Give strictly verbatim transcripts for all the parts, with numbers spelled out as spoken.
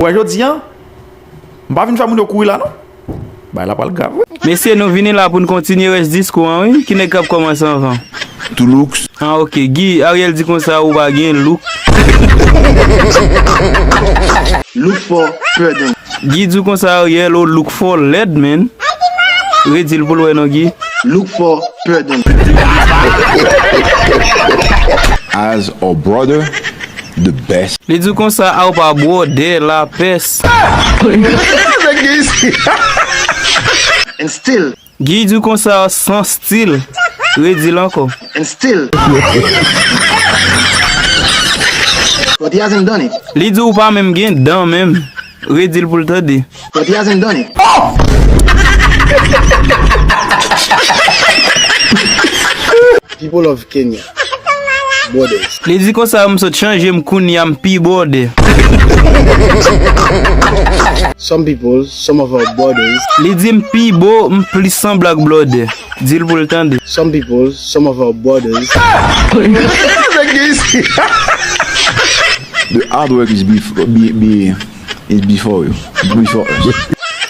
Wè jodi a, m pa vin fè moun yo kouri la non. Bagay la pral grav wi. Mesye, nou vini la pou n kontinye rès diskou an wi. Ki nèg k ap kòmanse anvan? Two looks. Ah, ok. Guy, Ariel di konsa ou pa gen look. Look for pardon. Guy di w konsa Ariel ou look for lèd, man. Redi l pou l wè non, Guy. Look for pardon. As our brother, the best. Li di w konsa a ou pa bwòdè lapès. And still. Guy di w konsa san stil. Redi l ankò. And still. But he hasn't done it. Li di w pa menm gen dan menm. Redi l pou l tande. But he hasn't done it. People of Kenya. Borders. Li di konsa m sot chanje m kounye a m pi bòdè. Some people, some of our borders. Li di m pi bo, m plis sanble ak blòdè. Di l pou l tande. Some people, some of our borders. The hard work is bef- be, be, is before you. Before us.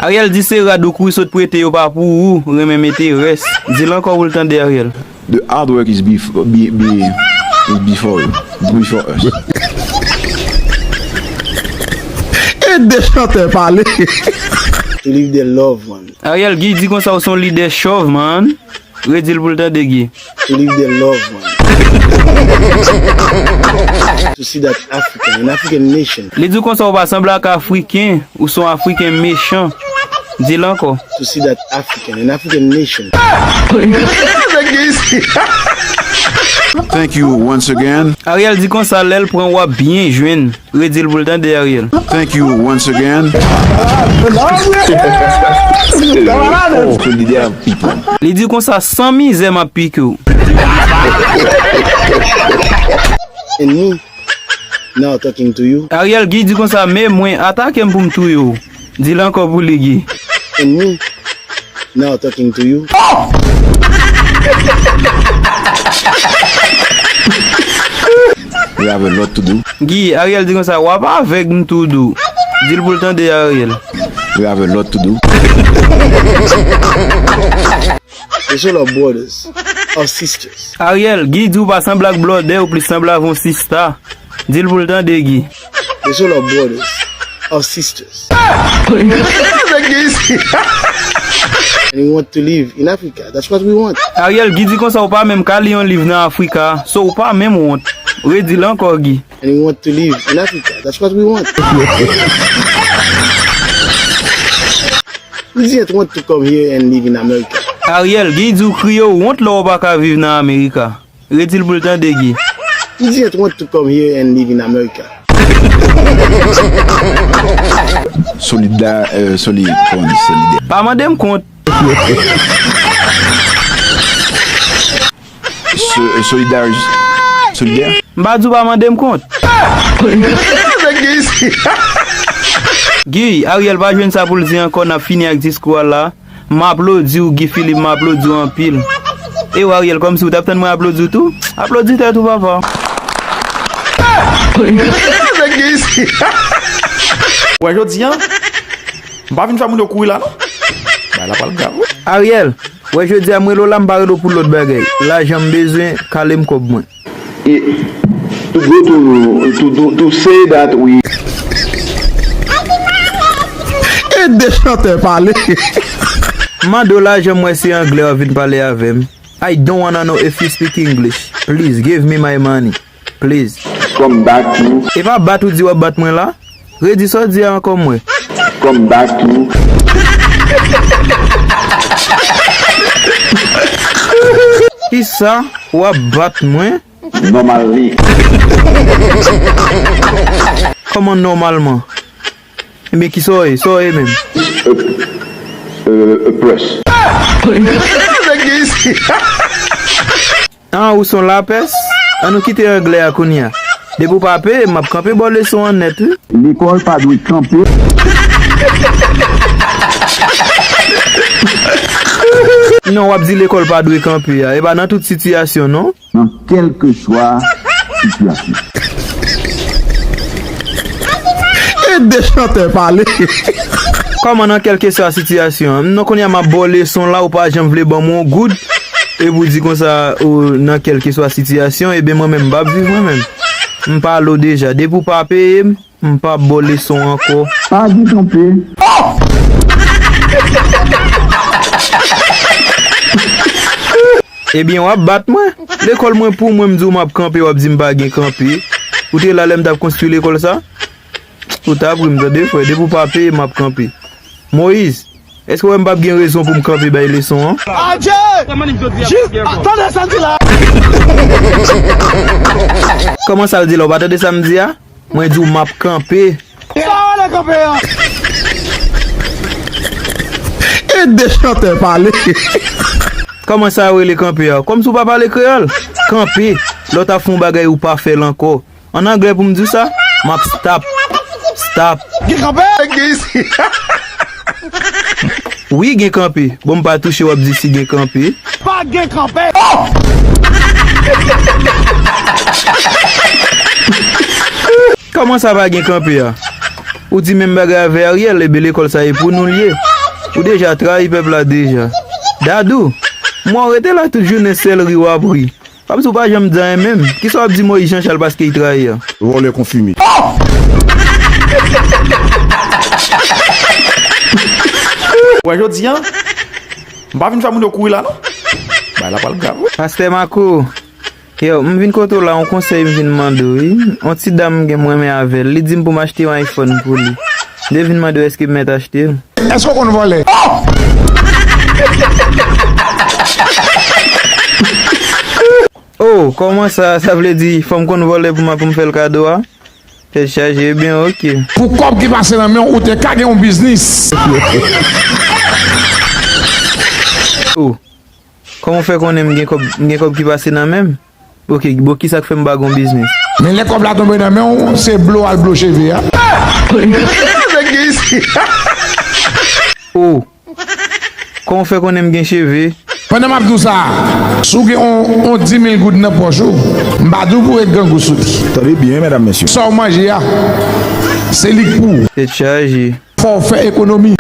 Ariel di se rad ou kouri sot prete yo pa pou ou, renmen mete rès. Di l ankò pou l tande Ariel. The hard work is bef- be, be, is before you. Before us. E de chantè pale. To leave their loved one. Ariel Guy di konsa ou se yon lidè chòv, man. Redi l pou l tande, Guy. To leave their loved one. To see that African, an African nation. Li di w konsa ou pa sanble ak Afriken, ou se yon Afriken mechan. Di l ankò. To see that African, an African nation. Thank you once again. Ariel di konsa lè l pran w ap byen jwenn. Redi l pou l tande, Ariel. Thank you once again. Solidè people. Li di konsa san mizè m ap pike w. And me, now talking to you. Ariel Guy di konsa men mwen atake m pou m touye w. Di l ankò pou li, Guy. And me, now talking to you. We have a lot to do. Guy, Ariel di konsa w ap avèg m tou dou. Di l pou l tande, Ariel. We have a lot to do. These are our brothers, our sisters. Ariel, Guy di w pa sanble ak blòdè, ou plis sanble avè yon sista. Di l pou l tande, Guy. These are our brothers, our sisters. And we want to live in Africa. That's what we want. Ariel, Guy di konsa ou pa menm ka li yon liv nan Afrika. So ou pa menm wont. Redi l ankò, Guy. And we want to live in Africa. That's what we want. We didn't want to come here and live in America. Ariel, Guy di w kriye w wont lè w pa ka viv nan Amerika. Redi l pou l tande, Guy. We didn't want to come here and live in America. Solidè, euh, solid, solidè. Pa mande m kont. So- Solidarity. Solidè. M pa di w pa mande m kont. Guy, Ariel pa jwenn sa pou l di ankò, n ap fini ak diskou a la. M aplodi w, Guy Philippe, m aplodi w anpil. E w, Ariel, kòmsi w t ap tann mwen aplodi w tou? Aplodi tèt ou, papa. Wè jodi a, m pa vin fè moun yo kouri la non. Bagay la pral grav wi. Ariel, wè jodi a m rele w la, m pa rele w pou lòt bagay. Lajan m bezwen, kale m kòb mwen. To go to, to, to, to say that we E de chantè pale. M mande w lajan m, wè se anglè w ap vin pale avè m. I don't wanna know if you speak English. Please give me my money. Please. Come back to. E pa bat ou di w ap bat mwen la? Redi sa w di a ankò mwen. Come back to. Kisa w ap bat mwen? Normally. Kòman nòmalman? Ebyen kisa w ye? Sa w ye menm? Euh, euh, plus. Ah, ou se yon lapès? Ann nou kite anglè a kounye a. Depi w pa peye, m ap kanpe bò leson an nèt wi. Lekòl pa dwe kanpe. Non, w ap di lekòl pa dwe kanpe a. E pa nan tout sitiyasyon non. Nan kèlkeswa sitiyasyon. E De chantè pale. Kòman nan kèlkeswa sitiyasyon an? Non, kounye a m ap ba w leson la, ou pa janm vle ban m yon goud. Epi w di konsa, ou nan kèlkeswa sitiyasyon, ebyen mwen menm m p ap viv mwen menm. M pale w deja, depi w pa peye m, m p ap ba w leson ankò. Pa gen kanpe. Ebyen w ap bat mwen. Lekòl mwen pou mwen, m di w m ap kanpe, w ap di m pa gen kanpe. Ou te la lè m t ap konstwi lekòl sa? Ou t ap ri m tande frè, depi w pa peye m ap kanpe. Moyiz, èske w wè m p ap gen rezon pou m kanpe bay leson an? Adje! Jis, tande sa m di la. Kòman sa l di la, ou pa tande sa m di a? Mwen di w m ap kanpe. Sa w rele kanpe a? E de chantè pale. Kòman sa yo rele kanpe a? Kòmsi w pa pale kreyòl? Kanpe, lè w t ap fè yon bagay ou pa fè l ankò. An anglè pou m di w sa, m ap stop. Stop. Gen kanpe? Wi, gen kanpe. Bon, m pa touche, w ap di si gen kanpe. Pa gen kanpe. Kòman sa pa gen kanpe a? Ou di menm bagay avè Ariel, ebyen lekòl sa e pou nou l ye. Ou deja trayi pèp la deja. Dadou, m wè w rete la tout jounen sèl ri w ap ri. Kòmsi w pa janm di anyen menm. Kisa w ap di Moyiz Janchal paske l trayi a? Vòlè konfime. Wè jodi a, m pa vin fè moun yo kouri la non. Bagay la pral grav wi. Pastè Mako, yo, m vin kote w la, yon konsèy m vin mande w wi. Yon ti dam m gen m renmen avè l, li di m pou m achte yon iPhone pou li. M te vin mande w èske m mèt achte l. Èske w konn vòlè? Oh, kòman sa? Sa vle di fò m konn vòlè pou m, pou m fè l kado a? Tèt chaje, ebyen, oke. Pou kòb ki pase nan men w, ou te ka gen yon biznis. Oh, kòman w fè konnen m gen kòb, m gen kòb ki pase nan men m? Oke, bon, kisa k fè m pa gen yon biznis? Men lè kòb la tonbe nan men w, se blo al blo cheve a. Oh, kòman w fè konnen m gen cheve? Pandan m ap di w sa, si w gen on, on dis mil goud nan pòch ou, m pa di w pou w ret grangou sou li. Tande byen, medam, mesye. Sa w manje a, se li k pou ou. Tèt chaje. Fò w fè ekonomi.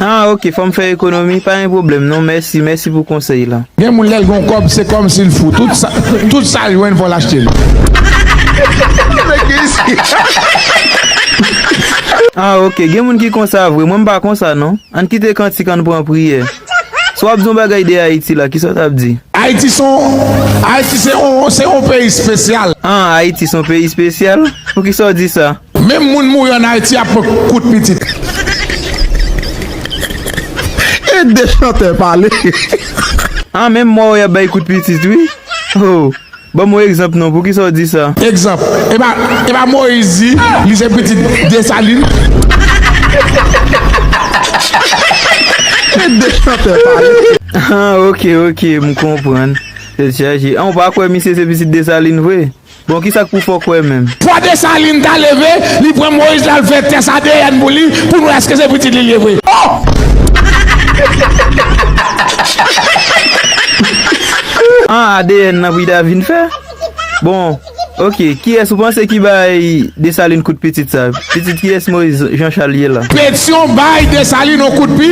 Ah, oke, fò m fè ekonomi, pa gen pwoblèm non, mèsi, mèsi pou konsèy la. Gen moun lè l gen yon kòb, se kòmsi l fou. Tout sa, tout sa l jwenn, fò l achte l. Ah, oke, gen moun ki konsa vre, mwen m pa konsa non. Ann kite kantik, ann pran priyè. Si w ap di yon bagay de Ayiti la, kisa w t ap di? Ayiti se yon, Ayiti se yon, se yon peyi espesyal. Ah, Ayiti se yon peyi espesyal? Poukisa w di sa? Menm moun mouri ann Ayiti ap pran kout pitit. E de chantè pale. Ah, menm mò yo y ap bay kout pitit, wi. Oh, ban m yon egzanp non, poukisa w di sa? Egzanp, e pa, e pa Moyiz di li se pitit Desalin? E de chantè pale. Ah, oke, oke, m konprann. Tèt chaje. Ah, ou pa kwè misye se pitit Desalin vre? Bon, kisa k pou fè w kwè menm? Fò Desalin ta leve, li pran Moyiz la, l fè tès A D N pou li, pou n wè èske se pitit li l ye vre. Oh! Ah, A D N nan pou li ta vin fè? Bon, oke, kiyès ou panse ki bay Desalin kout pitit sa? Pitit kiyès Moyiz Janchal ye la? Petyon bay Desalin yon kout pi.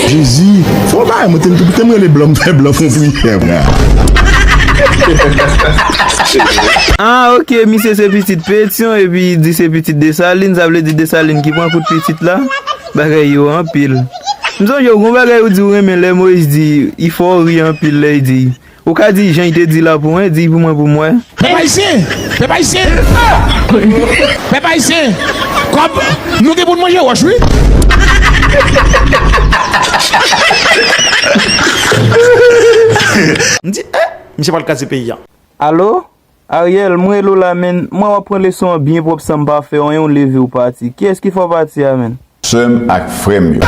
Jezi, fò bay mwen te m te m rele blan, m fè blan fon fri fè bra. Ah, oke, misye se pitit Petyon epi di se pitit Desalin, sa vle di Desalin ki pran kout pitit la. Bagay yo anpil. M sonje w gon bagay ou di ou renmen lè Moyiz di, i fè w ri anpil lè l di. Ou ka di jan l te di la pou mwen, di pou mwen pou m wè. Pèp ayisyen! Pèp ayisyen! Pèp ayisyen! Kòb, nou gen pou n manje wòch, wi! M di, eh, misye pral kraze peyi a. Alo? Ariel, m rele w la, men m wè w ap pran leson an byen pwòp san m pa fè anyen, w leve w pati. Kiyès ki fè w pati a, men? Sè m ak frè m yo.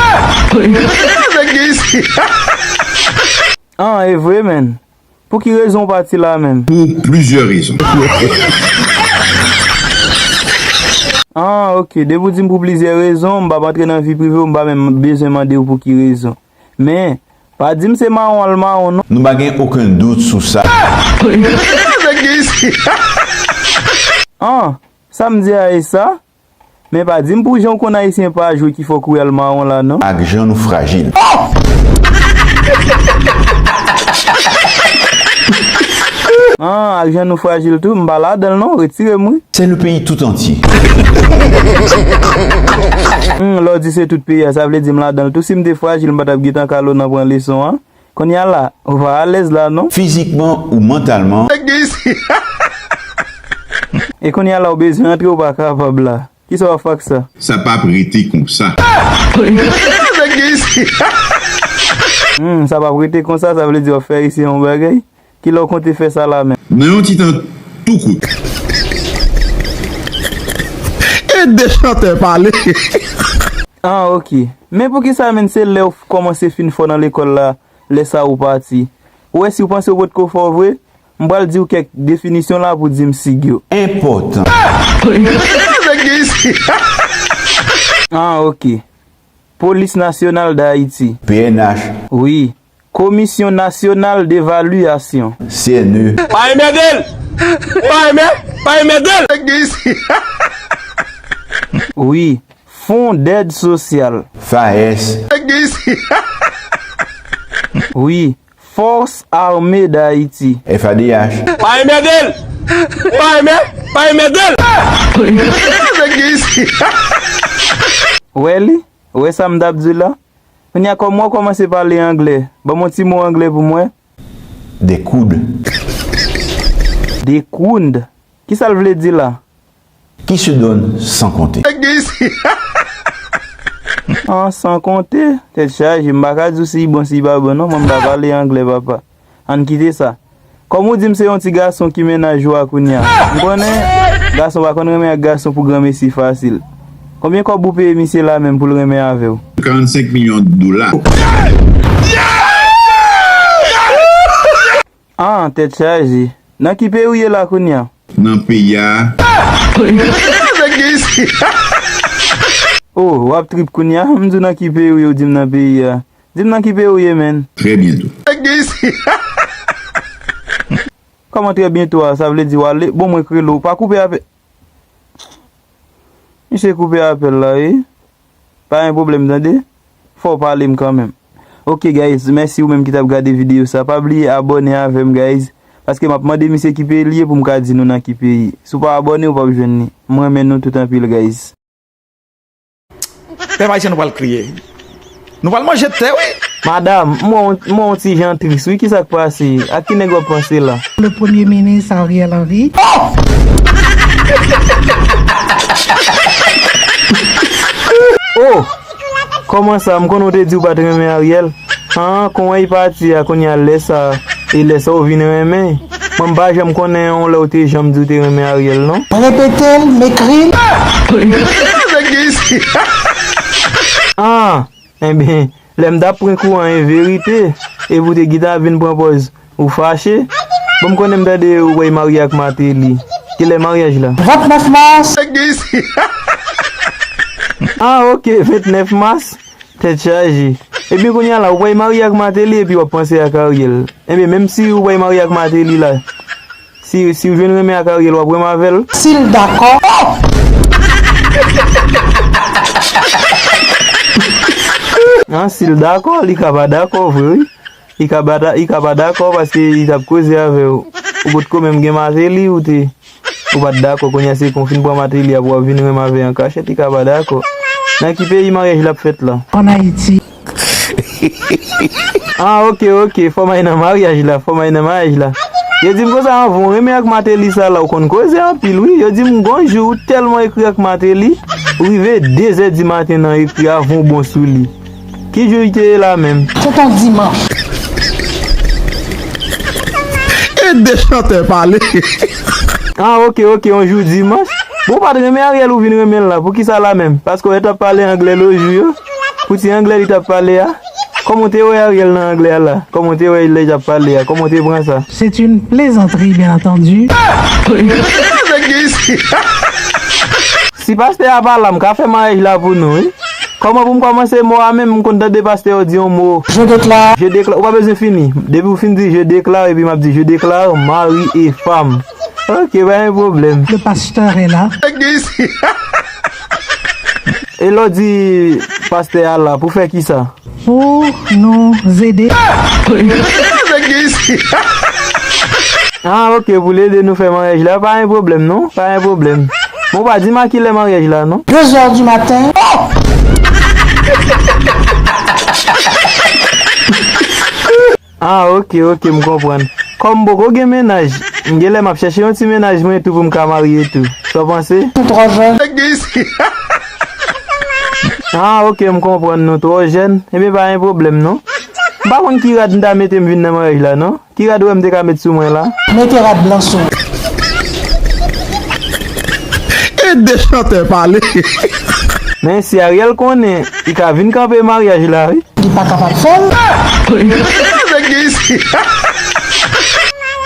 Ah, e vre, men. Pou ki rezon w pati la menm? Pou plizyè rezon. Ah, oke. Depi w di m pou plizyè rezon, m p ap antre nan vi prive w, m pa menm bezwen mande w pou ki rezon. Men, pa di m se mawon al mawon, non. Nou pa gen okenn dout sou sa. Nèg gen isi. Ah, Sa m di a e sa? Men pa di m pou jan w konn ayisyen pa jwe ki fè w kouri al mawon la non. Ak jan nou frajil. Ah, ak jan nou frajil tou, m pa ladan l non, retire m wi. C'est le pays tout entier. Hmm, lè w di se tout peyi a, sa vle di m ladan l tou. Si m te frajil, m pa t ap gentan kalo nan pran leson an. Kounye a la, ou pa alèz la non. Fizikman ou mantalman. E kounye a la, ou bezwen antre, ou pa kapab la. Kisa w ap fè ak sa? Sa p ap rete konsa. Hmm, sa p ap rete konsa, sa vle di w ap fè isi yon bagay? Kilè w konte fè sa la menm? Nan yon ti tan tou kout. E de chantè pale. Ah, ok. Men poukisa menm se lè w kòmanse fin fò nan lekòl la, lè sa ou pati? Ou wè si w panse w potko fò vre, m pral di w kèk definisyon la pou di m sig yo. Enpòtan. Ah, ok. Polis Nasyonal d Ayiti. P N H. Wi. Komisyon Nasyonal Devalyasyon. C N E. Pa enmède l! Pa enmè-, pa enmède l! Wi. Fon dèd sosyal. FAES. Wi. Fòs Ame d Ayiti. F A D H. Pa enmède l! Pa enmè-, pa enmède l! Ou wè li? Ou wè sa m t ap di la? Kounye a, kòman w kòmanse pale anglè? Ban m yon ti mo anglè pou mwen. Des coudes. Des coudes. Kisa l vle di la? Qui se donne sans compter. Ah, sans compter. Tèt chaje, m pa ka di w si l bon, si l pa bon, non. Mwen, m pa pale anglè, papa. Ann kite sa. Kòm ou di m se yon ti gason ki mennaj ou a kounye a. M konnen, gason pa konn renmen ak gason pou granmesi fasil. Konbyen kòb ou peye misye la menm pou l renmen avè w? Karannsenk milyon dola. Ah, tèt chaje. Nan ki peyi w ye la kounye a? Nan peyi a. Oh, w ap trip kounye a? M di w nan ki peyi w ye, w di m nan peyi a. Di m nan ki peyi w ye, menn. Trè byento. Kòman trè byento a? Sa vle di w ale? Bon, mwen k rele w. Pa koupe apèl. Misye koupe apèl la, wi. Pa gen pwoblèm, tande. Fò w pale m kanmenm. Ok, guys, mèsi ou menm ki t ap gade videyo sa. Pa bliye abòne avè m, guys. Paske m ap mande misye ki peyi l ye pou m ka di nou nan ki peyi. Si w pa abòne, ou p ap jwenn li. M renmen nou tout anpil, guys. Pèp ayisyen, nou pral kriye. Nou pral manje tè, wi. Madam, m wè w, m wè w ti jan tris, wi. Kisa k pase? Ak ki nèg w ap panse la? Le Premier ministre Ariel Henry. Oh! Kòman sa? M konnen w te di w pa t renmen Ariel. Ah, kon wè l pati a, kounye a lè sa, e lè sa w vin renmen. Mwen m pa janm konnen yon lè w te janm di w te renmen Ariel, non. Repete l, m ekri l. Ah, enben, lè m t ap pran kou an, e verite. Epi w te gentan ap vin pran pòz ou fache. Bon, m konnen m tande ou pral marye ak Martelly. Kilè maryaj la? Vennèf mas. Ah, ok, vennèf mas. Tèt chaje. Ebyen, kounye a la, ou pral marye ak Martelly epi w ap panse ak Ariel. Ebyen, menm si ou pral marye ak Martelly la, si, si w jwenn renmen ak Ariel, w ap renmen avè l? Si l dakò. Ah, si l dakò, li ka pa dakò vre, wi. Li ka pa da-, li ka pa dakò paske li t ap koze avè w. Ou potko menm gen Martelly, ou te Ou pa t dakò, kounye a se kon w fin pran Martelly a pou w ap vin renmen avè l an kachèt, li ka pa dakò. Nan ki peyi maryaj la ap fèt la? An Ayiti. Ah, ok, ok, fò m al nan maryaj la, fò m al nan maryaj la. Yo di m konsa, anvan w renmen ak Martelly sa la, ou konn koze anpil, wi. Yo di m gon jou ou tèlman ekri ak Martelly, ou rive de zè di maten nan ekri avan w bon sou li. Ki jou li te ye la menm? Se t on dimanch. E de chantè pale. Ah, ok, ok, yon jou dimanch. Bon, ou pa t renmen Ariel, ou vin renmen l la. Poukisa la menm? Paske w t ap pale anglè lòt jou yo. Pou ti anglè li t ap pale a. Kòman w te wè Ariel nan anglè a la? Kòman w te wè l lè l t ap pale a? Kòman w te pran sa? C'est une plaisanterie, bien entendu. Si pastè a pa la, m ka fè maryaj la pou nou, wi. Kòman pou m kòmanse mo a menm, m konn tande pastè yo di yon mo. Je déclare. Je déclare. Ou pa bezwen fini. Depi w fin di je déclare, epi m ap di je déclare mari e fanm. Ok, pa gen pwoblèm. Le pasteur est là. E lè w di pastè a la, pou fè kisa? Pour nous aider. Ah, ok, pou l ede nou fè maryaj la, pa gen pwoblèm non, pa gen pwoblèm. Bon, pa di m a kilè maryaj la non. Deux heures du matin. Ah, ok, ok, m konprann. Kòm m poko gen mennaj, m genlè m ap chèche yon ti mennaj mwen tou pou m ka marye tou. Sa w panse? Ou twò jèn. Ah, ok, m konprann, nou twò jèn. Ebyen, pa gen pwoblèm non. M pa konn ki rad m ta mete m vin nan maryaj la non. Ki rad ou wè m te ka met sou mwen la? Mete rad blan sou ou. E de chantè pale. Men si Ariel konnen, li ka vin kanpe maryaj la wi. Li pa kapab fè l.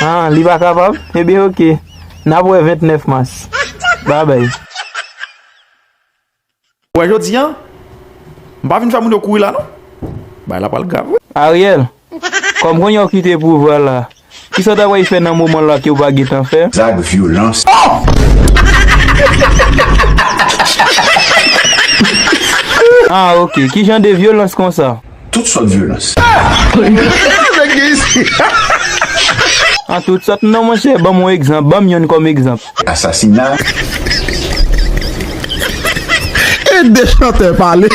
Ah, li pa kapab? Ebyen, ok. N ap wè vennèf mas. Babay. Wè, jodi a, m pa vin fè moun yo kouri la, non. Bagay la pral grav, wi. Ariel, kòm kounye a w kite pouvwa la, kisa w ta pral fè nan moman la ke w pa gentan fè? Zak vyolans. Ah, ok. Ki jan de vyolans konsa? Tout sòt vyolans. An tout sòt, non, monchè, ban m yon egzanp. Ban m youn kòm egzanp. Asasina. E de chantè pale.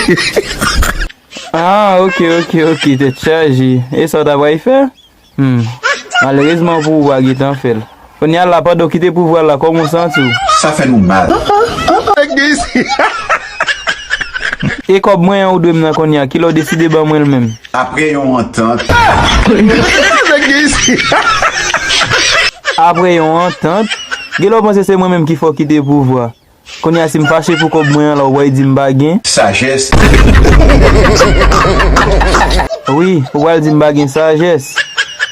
Ah, ok, ok, ok, tèt chaje. E sa w ta pral fè? Hmm. Malerezman pou ou, w pa gentan fè l. Kounye a la, pandan w kite pouvwa la, kòman w santi w? Sa fè nou mal. E kòb mwen an ou dwe m nan kounye a, kilè w deside ban mwen l menm? Apre yon antant. Apre yon antant? Genlè w panse se mwen menm ki fè w kite pouvwa. Kounye a si m fache pou kòb mwen an la, ou pral di m pa gen? Sajès. Wi, ou pral di m pa gen sajès.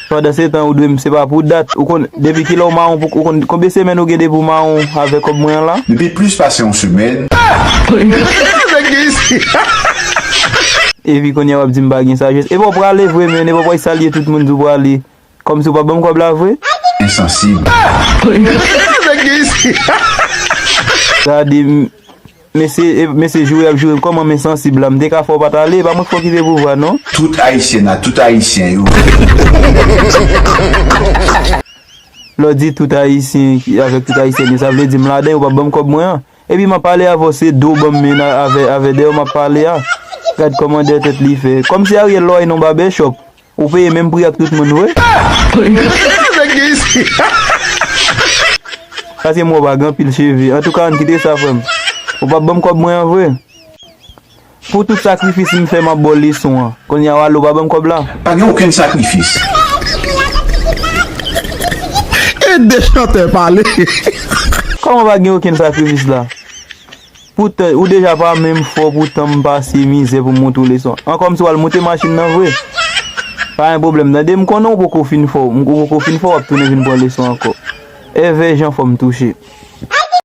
Pandan se tan ou dwe m, se pa pou dat. Ou konn, depi kilè w mawon pou, ou konn, konbyen semèn ou gen depi w mawon avèk kòb mwen an la? Depi plis pase yon semèn. Epi kounye a w ap di m pa gen sajès. Epa w prale vre, men, epa w pral salye tout moun di w prale. Kòmsi w pa ban m kòb la vre? Ensansib. Gade, m-, mesye, e, mesye joure y ap joure m. Kòman m ensansib la? M te ka fè w pa t ale, e pa mwen k fè w kite pouvwa, non. Tout Ayisyen a, tout Ayisyen yo. Lè w di tout Ayisyen, avèk tout Ayisyen yo, sa vle di m ladan yo, w p ap ban m kòb mwen an. Epi m ap pale avè w, se do w ban m men avè, avè dèyè w m ap pale a. Gad kòman dèyè tèt li fè. Kòmsi Ariel lè w al nan yon babèchòp. Ou peye menm pri ak tout moun vre? Paske m wè w pa gen anpil cheve. Antouka, ann kite sa, frè m. Ou p ap ban m kòb mwen an vre? Pou tout sakrifis m fè, m ap ba w leson an. Kounye a w ale, w pa ban m kòb la? Pa gen okenn sakrifis. E de chantè pale. Kòman pa gen okenn sakrifis la? Poutan, ou deja pa menm fò, poutan m pase mizè pou m montre w leson. An kòmsi w al monte machin nan vre. Pa gen pwoblèm, tande, m konnen w poko fin fò, ou poko fin fò, w ap tounen vin pran leson ankò. Èvè jan fò m touche.